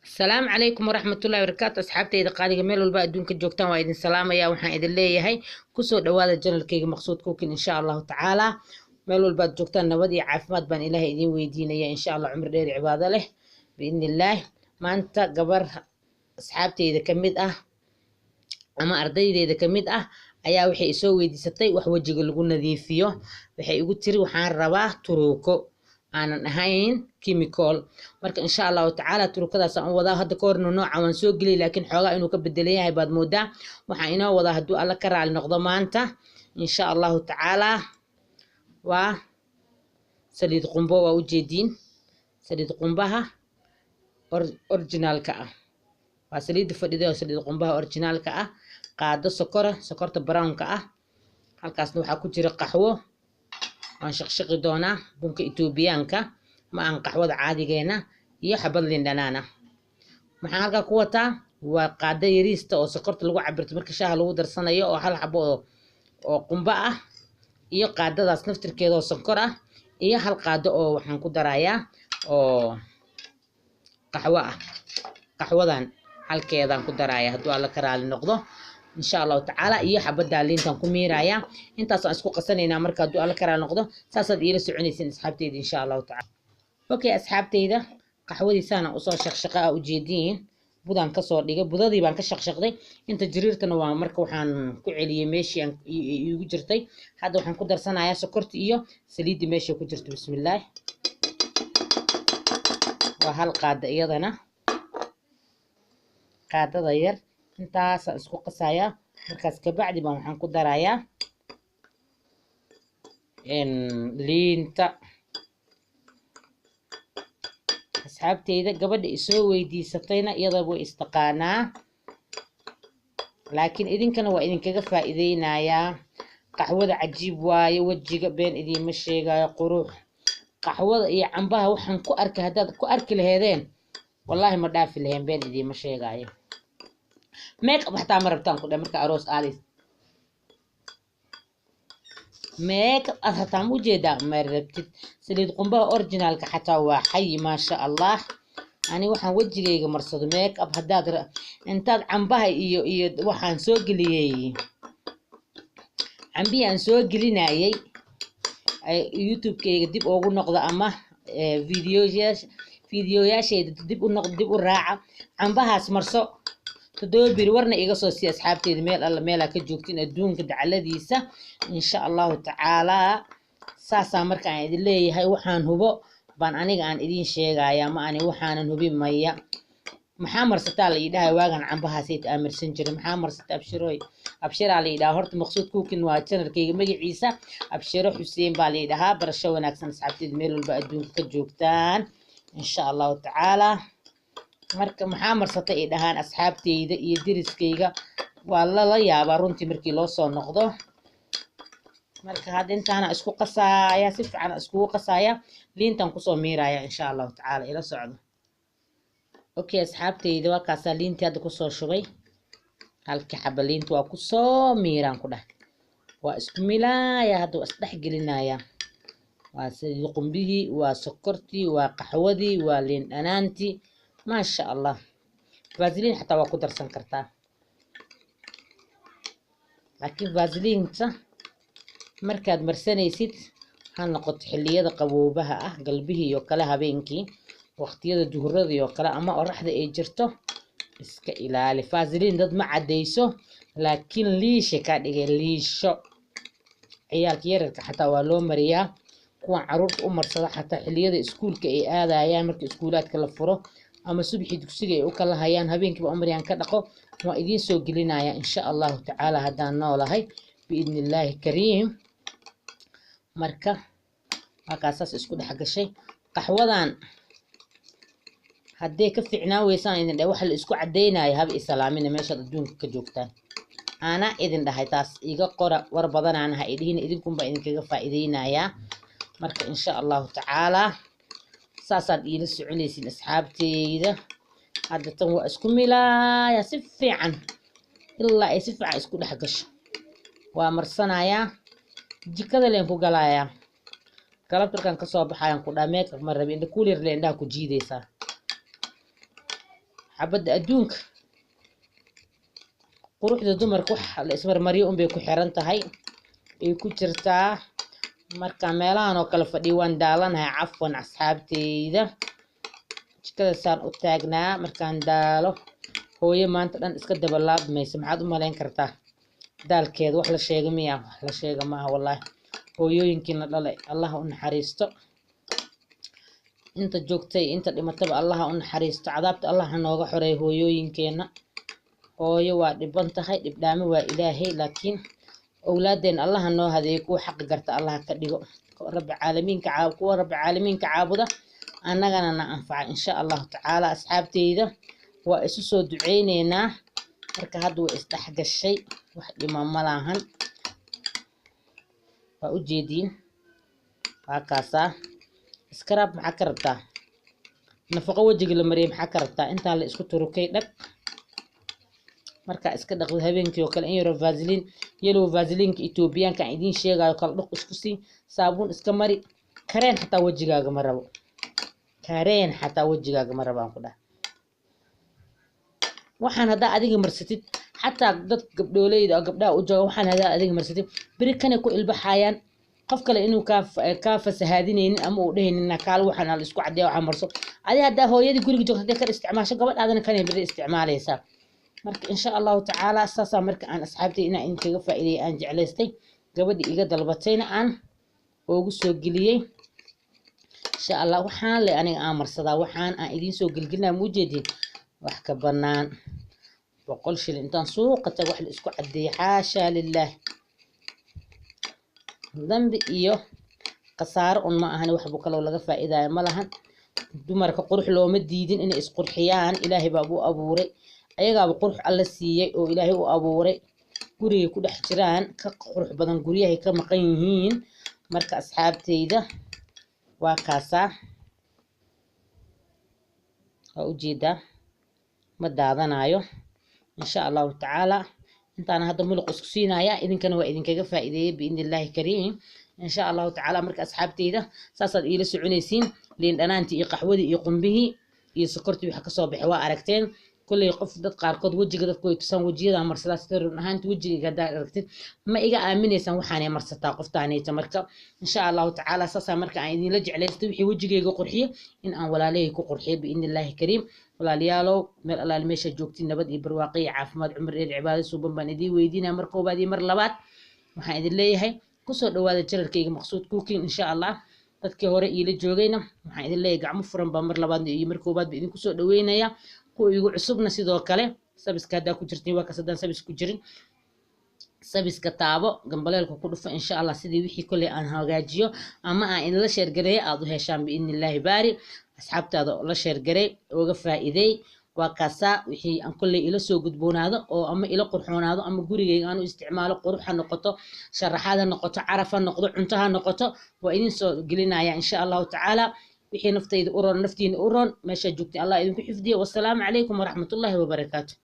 Asalaamu calaykum waraxmatullahi wabarakaatu. Asxaabtayda qaaliga, meel walba adduunka joogtaan, waa idin salaamaya. Waxaan idin leeyahay kusoo dhawaada channelkayga Maqsuud Cooking. Insha Allahu tacaala, meel walbaad joogtaan nabad iyo caafimaad baan Ilaahay idiin weydiinaya, insha Allah, cumri dheer iyo cibaado leh biidni illaah. Maanta gabar asxaabtayda ka mid ah ama ardaydeyda ka mid ah ayaa waxay isoo weydiisatay wax wejiga lagu nadiifiyo. Waxay igu tiri, "Waxaan rabaa turuuko aanan ahayn chemical." Marka insha Allahu tacaala turukadaasaan u wadaa. Hadda ka horna nooca waan soo geliyay, laakiin xoogaa inuu ka bedelan yahay baad moodaa. Waxaan inoo wadaa, hadduu Alla ka raali noqdo, maanta insha Allahu tacaala waa saliid qumbo. Waa ujeediin, saliid qumbaha originalka ah, waa saliidda fadhida oo saliid qumbaha originalka ah. Qaado sokora, sokorta brownka ah. Halkaasna waxaa ku jira qaxwo, waan shaqshaqi doonaa, bunka Etoobiyaanka ma aan qaxwada caadigeena, iyo xabad liin dhanaana. Maxaan halkaa ku wataa? Waa qaado yariista oo sokorta lagu cabirto marka shaaha lagu darsanayo, oo hal xabo oo qumbo ah, iyo qaadadaas naftirkeeda oo sonkor ah, iyo hal qaado oo waxaan ku darayaa oo qaxwo ah. Qaxwadan halkeedaan ku daraaya, hadduu Alla ka raali noqdo, insha Allahu tacaala, iyo xabaddaa liintaan ku miiraaya. Intaasaan isku qasanaynaa. Marka hadduu Alla ka raali noqdo, saasaad iila soconaysiin, asxaabteyda, insha Allahu tacala. Okay, asxaabteyda, qaxwadiisaana usoo shaqshaqa ah, ujeediin, budaan kasoo dhigay, budadii baan ka shaqshaqday. Inta jiriirtana waa marka waxaan ku celiyey meeshii aan iigu jirtay. Hadda waxaan ku darsanayaa sokorta iyo saliiddii meeshay ku jirto. Bismillaah. Waa hal qaada, iyadana qaadada yar. Intaasaan isku qasayaa. Markaas kabacdi baan waxaan ku darayaa liinta. Asxaabteyda, gabadha isoo weydiisatayna iyada way istaqaanaa, laakiin idinkana waa idinkaga faa'iideynayaa. Qaxwada cajiib waaye wejiga, been idiima sheegayo, qurux. Qaxwada iyo cambaha waxaan ku arkay, haddaad ku arki laheedeen, wallaahi ma dhaafi laheen, been idiima sheegayo. Make up xataa ma rabtaan ku dheh. Marka aroos aadays, make up aad xataa ma ujeedaa, ma rabtid. Saliid qumbaha originalka xataa waa xayi, maasha Allah. Ani waxaan wejigayga marsado make up haddaad intaad cambaha iyo waxaan soo geliyey, cambihii aan soo gelinayay, YouTube-kayga dib ugu noqda ama videoyaashayda dib u noqdo, dib u raaca. Cambahaas marso 7 beri, warna iga soo sii, asxaabteyda, meel alla meelaa ka joogtiin adduunka dacaladiisa, insha Allahu tacaalaa. Saasaa marka aan idin leeyahay, waxaan hubo baan aniga aan idiin sheegayaa, ma ani waxaanan hubin maya. "Maxaa marsataa?" la idhahay. Waagan cambahaasay aamirsan jiray. "Maxaa marsata, Abshiroy?" Abshiraa la idhaha horta. Maqsuud Cooking waa channelkayga magaciisa, Abshiro Xuseen baa la idhahaa. Barasho wanaagsan, asxaabteyda, meel walba adduunka ka joogtaan, insha Allahu tacaalaa. Marka "Maxaa marsata?" ay dhahaan asxaabteyda iyo deriskayga, waa lala yaabaa runtii markii loo soo noqdo. Marka hadda intaana isku qasaaya, si fiican iskugu qasaaya, liintan kusoo miiraya, insha Allahu tacaala. Ila socdo. Okay, asxaabteyda, waa kaasaa liintii hadda kusoo shubay. Halkii xaba liinta waa kusoo miiraan ku dheh, waa isku milaaya, hadda waa isdhex gelinaya. Waa saliid qumbihii, waa sokortii, waa qaxwadii, waa liin dhanaantii, maasha Allah. Vaseline xataa waa ku darsan kartaa, laakiin vaseliinta markaad marsanaysid ha noqoto xilliyada qaboobaha ah, galbihii iyo kale, habeenkii, waqtiyada duhurada iyo kale, ama oraxda ay jirto iska ilaali. Vaseline dad ma cadayso, laakiin liisha kaa dhigay liisho. Ciyaalka yararka xataa waa loo mariyaa, kuwan caruurta u marsada xataa xilliyada iskuulka ay aadayaan, marka iskuulaadka la furo ama subaxii dugsiga ay u kala hayaan, habeenkiiba u mariyaan. Ka dhaqo, waan idiin soo gelinaya, insha Allahu tacaala, haddaan noolahay, biidni illaahi kariim. Marka markaasaas isku dhex gashay qaxwadan, hadday ka fiicnaan weysaan, idin dhahay, waxa la isku cadaynayo, haba isalaamina meeshaad adduunka ka joogtaan. Anaa idin dhahay, taas iga qora. War badanaana ha idhihin, idinkunbaa idinkaga faa'iideynayaa. Marka insha Allahu tacaalaa saasaad iila soconaysiin, asxaabteyda. Hadda tan waa isku milaaya si fiican ilaa ay si fiican isku dhex gasho. Waa marsanayaa, jikada leen ku galayaa galabtarkan kasoo baxayaan ku dhaa. Make up ma rabi, indha kuulir le indhaha ku jiidaysaa. Xabadda adduunka quruxda dumarka wax la ismarmariyo unbay ku xiran tahay, ay ku jirtaa. Marka meelahan oo kale fadhiyo waan daalanahay, cafwan asxaabteyda. Jikada saan u taagnaa markaan daalo, hooyo maanta dhan iska daba laabmaysa, maxaad u malayn kartaa daalkeeda? Wax la sheega miya? Wax la sheega maaha wallaahi. Hooyooyinkiina dhalay Allah u naxariisto, inta joogtay inta dhimataba Allah u naxariisto, cadaabta Allah ha nooga xoreeyo hooyooyinkeena. Hooyo waa dhiban tahay, dhibdhaame waa Ilaahay, laakiin owlaadeen Allah ha noo hadeeyo, kuwa xaqi garta Allah ka dhigo, rabbi caalamiinka kuwa rabbi caalamiinka caabuda, annagana na anfaca insha Allahu tacaala. Asxaabteyda waa isu soo duceyneynaa. Marka hadda way isdhex gashay, wax dhima ma lahan, waa u jeediin. Waa kaasaa iskaraab. Maxaa ka rabtaa? Nafaqo wejiga la mariyay maxaa ka rabtaa? Intaa la isku turukay dhag. Markaa iska dhaqdo habeenkii oo kale, in yaroo vaseline, yellow vaselinka Etoobiyaanka aan idiin sheegayo, kala dhuq isku sii, saabuun iska mari. Kareen xataa wejigaaga ma rabo, kareen xataa wejigaaga ma rabo aan ku dhaha. Waxaan haddaa adiga marsatid, xataa dad gabdhooleyda oo gabdhaha u jooga, waxaan haddaa adiga marsatid beri kanay ku ilbaxayaan. Qof kale inuu kaa fasahaadinaynin ama uu dhehaynin kaal waxaan la isku caddeeya waxaa marso. Adi haddaa hooyadii guriga joogto hadday kan isticmaasho, gabadhaadana kanay beri isticmaalaysaa. Marka insha Allahu tacaala saasaa marka aan asxaabtay inaan idinkaga faa'iideeyay aan jeclaystay, gabadhii iga dalbatayna aan ugu soo geliyey insha Allah. Waxaan le aniga aan marsadaa, waxaan aan idiin soo gelgelinaa, ma ujeedin wax ka banaan 100 shilin intaan suuqa tago wax la isku caddeeyay. Xaashaa lilaah, dambi iyo khasaaro un ma ahan, waxbu kaloo laga faa'iidaayo ma lahan. Dumarka qurux looma diidin inay isqurxiyaan, Ilaahay baa u abuuray, ayagaaba qurux Alla siiyey oo Ilaahay u abuuray. Gurigay ku dhex jiraan ka qurux badan guryahay ka maqan yihiin. Marka asxaabteyda waa kaasaa, waa ujeedaa, ma daadanayo insha Allahu tacaala. Intaana hadda muluq isku siinaya, idinkana waa idinkaga faa'iideeyey biidni Illaahi kariim insha Allahu tacaala. Marka asxaabteyda saasaad iila soconaysiin. Liin dhanaantii iyo qaxwadii iyo qumbihii iyo sokortii waxa kasoo baxay waa aragteen. Kulley qof dad qaarkood wejiga dadku way tusaan wejiyadaa marsadaa, sida run ahaanti wejigayga haddaad aragtid ma iga aaminaysaan waxaanay marsataa qoftaanayta. Marka insha Allahu tacaala saasaa marka aan idinla jeclaystay wixii wejigayga qurxiyo in aan walaalahey ku qurxiyo biidni Illaahi kariim. Walaalayaalow, meel allaale meesha joogtiin nabad iyo barwaaqo iyo caafimaad, cumar dheer, cibaado suuban baan idiin weydiinaya. Mar koobaad iyo mar labaad waxaan idin leeyahay kusoo dhawaada channelkayga Maqsuud Cooking insha Allah. Dadkii hore iila joogayna waxaan idin leeyahay gacmo furan baa mar labaad iyo mar koobaad ba idinku soo dhaweynaya. Kuwa igu cusubna sidoo kale sabiska haddaa ku jirtiin, waa kas haddaan sabis ku jirin, sabiska taabo, gambaleelka ku dhufo insha Allah, sidii wixii kolley aan hagaajiyo ama aan idinla sheergareeyo aad u heshaan biidni Illaahi baari. Asxaabtaada la sheergarey, ooga faa'iideey. Waa kaasaa wixii aan kolley ila soo gudboonaado oo ama ila qurxoonaado ama gurigayga aan u isticmaalo, qurux ha noqoto, sharaxaad ha noqoto, caraf ha noqdo, cunto ha noqoto, waa idin soo gelinaya insha Allahu tacaala. Wixii naftayda u roon, naftiina u roon, meeshaa joogtay Allah idinku xifdiyo. Wassalaamu calaykum waraxmatullaahi wabarakaatu.